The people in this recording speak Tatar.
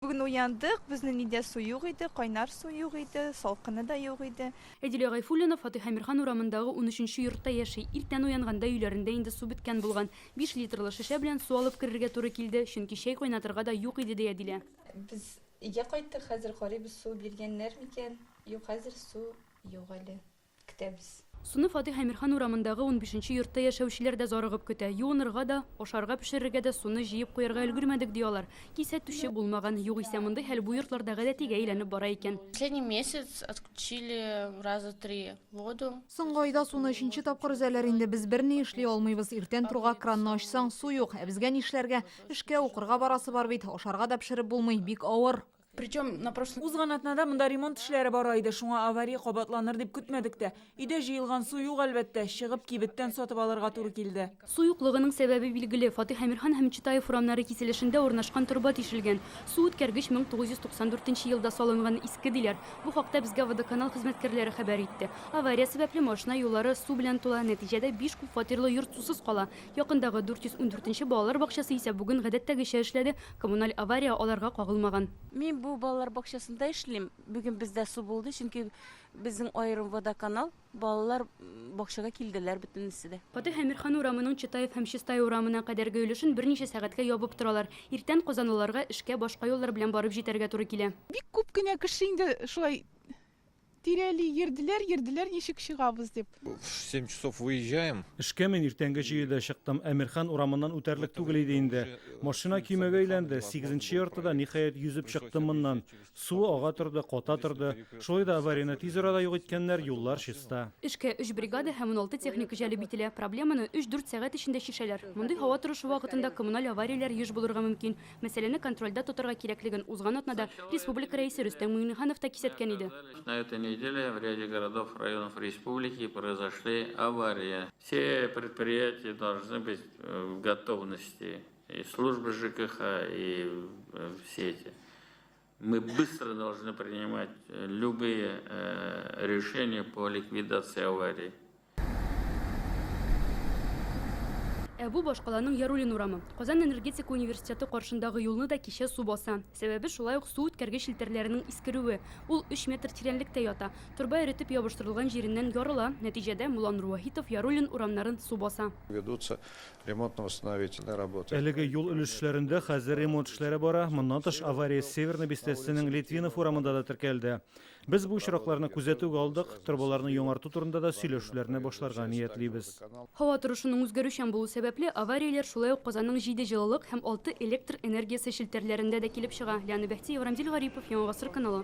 Бүген уяндык, безнең өйдә су юк иде, кайнар су юк иде, салкыны да юк иде. Әдилә Гайфуллина Фатыйх Әмирхан урамындагы унөченче йортта яши. Иртән уянганда өйләрендә инде су беткән булган. Биш литрлы шешә белән су алып керергә туры килде, чөнки чәй кайнатырга да юк иде, ди Әдилә. Без өйгә кайттык, хәзер карыйбыз, су биргәннәр микән? Юк, хәзер су юк әле. Көтәбез. Суны Фатыйх Әмирхан урамындагы унбишенче йортта яшәүчеләр дә зарыгып көтә. Юынырга да, ашарга пешерергә дә суны җыеп куярга өлгермәдек, ди алар. Кисәтүче булмаган. Югыйсә мондый хәл бу йортларда гадәтигә әйләнеп бара икән. Последний месяц отключили раза три воду. Соңгы айда суны өченче тапкыр өзәләр инде. Без берни эшли алмыйбыз. Иртән торуга кранны ачсаң, су юк. Ә безгә нишләргә? Эшкә, укырга барасы бар бит. Ашарга да пешереп булмый. Бик авыр. Причем на прошлом... Узган атнада монда ремонт эшләре бара иде, шуңа авария кабатланыр дип көтмәдек тә. Өйдә җыелган су юк, әлбәттә, чыгып кибеттән сатып алырга туры килде. Су юклыгының сәбәбе билгеле, Фатыйх Әмирхан һәм Читаев урамнары киселешендә урнашкан торба тишелгән. Су үткәргеч 1994 нче елда салынган, иске диләр. Бу хакта безгә Водоканал хезмәткәрләре хәбәр итте. Авария сәбәпле машина юллары су белән тула, нәтиҗәдә биш күпфатирлы йорт сусыз кала. Якындагы 414 нче балалар бакчасы исә бүген гадәттәгечә эшләде, коммуналь авария аларга кагылмаган. Мин бу балалар бакчасында эшлим. Бүген бездә су булды, чөнки безнең аерым водоканал, балалар бакчага килделәр бөтенесе дә. Фатыйх Әмирхан урамының Читаев һәм Чистай урамына кадәрге өлешен берничә сәгатькә ябып торалар. Иртән казанлыларга эшкә башка юллар белән барып җитәргә туры килә. Бик күп кенә кеше инде шулай Тирәли йөрделәр, йөрделәр, ничек чыгабыз дип. В семь часов выезжаем. Эшкә мин иртәнге җиедә чыктым. Әмирхан урамыннан үтәрлек түгел иде инде. Машина көймәгә әйләнде. Сигезенче яртыда, ниһаять, йөзеп чыктым моннан. Суы ага торды, ката торды. Шулай да аварияне тиз арада юк иткәннәр, юллар чиста. Эшкә өч бригада һәм 16 техника җәлеп ителә. Проблеманы өч-дүрт сәгать эчендә чишәләр. Мондый һава торышы вакытында коммуналь аварияләр еш булырга мөмкин. Мәсьәләне контрольдә тотарга кирәклеген узган атнада республика Рәисе Рөстәм Миңнеханов та кисәткән иде. На этой неделе в ряде городов, районов республики произошли аварии. Все предприятия должны быть в готовности, и службы ЖКХ, и все эти. Мы быстро должны принимать любые решения по ликвидации аварий. Ә бу башкаланың Яруллин урамы. Казан энергетика университеты каршындагы юлны да кичә су баса. Сәбәбе шулай ук су үткәргеч челтәрләренең искерүе. Ул өч метр тирәнлектә ята. Торба эретеп ябыштырылган җиреннән ярыла. Нәтиҗәдә, Мулла Нурвахитов, Яруллин урамнарын су баса. Ведутся ремонтно-восстановительные работы. Әлеге юл өлешләрендә хәзер ремонт эшләре бара. Моннан тыш, авария Северный бистәсенең Литвинов урамында да теркәлде. Без бу очракларны күзәтүгә алдык, торбаларны яңарту турында да сөйләшүләрне башларга ниятлибез. Һава торышының үзгәрүчән булу сәбәпле, аварияләр шулай ук Казанның җиде җылылык һәм алты электр энергиясе челтәрләрендә дә килеп чыга. Лиана Бәһтиева, Рамзил Гарипов, Яңа Гасыр каналы.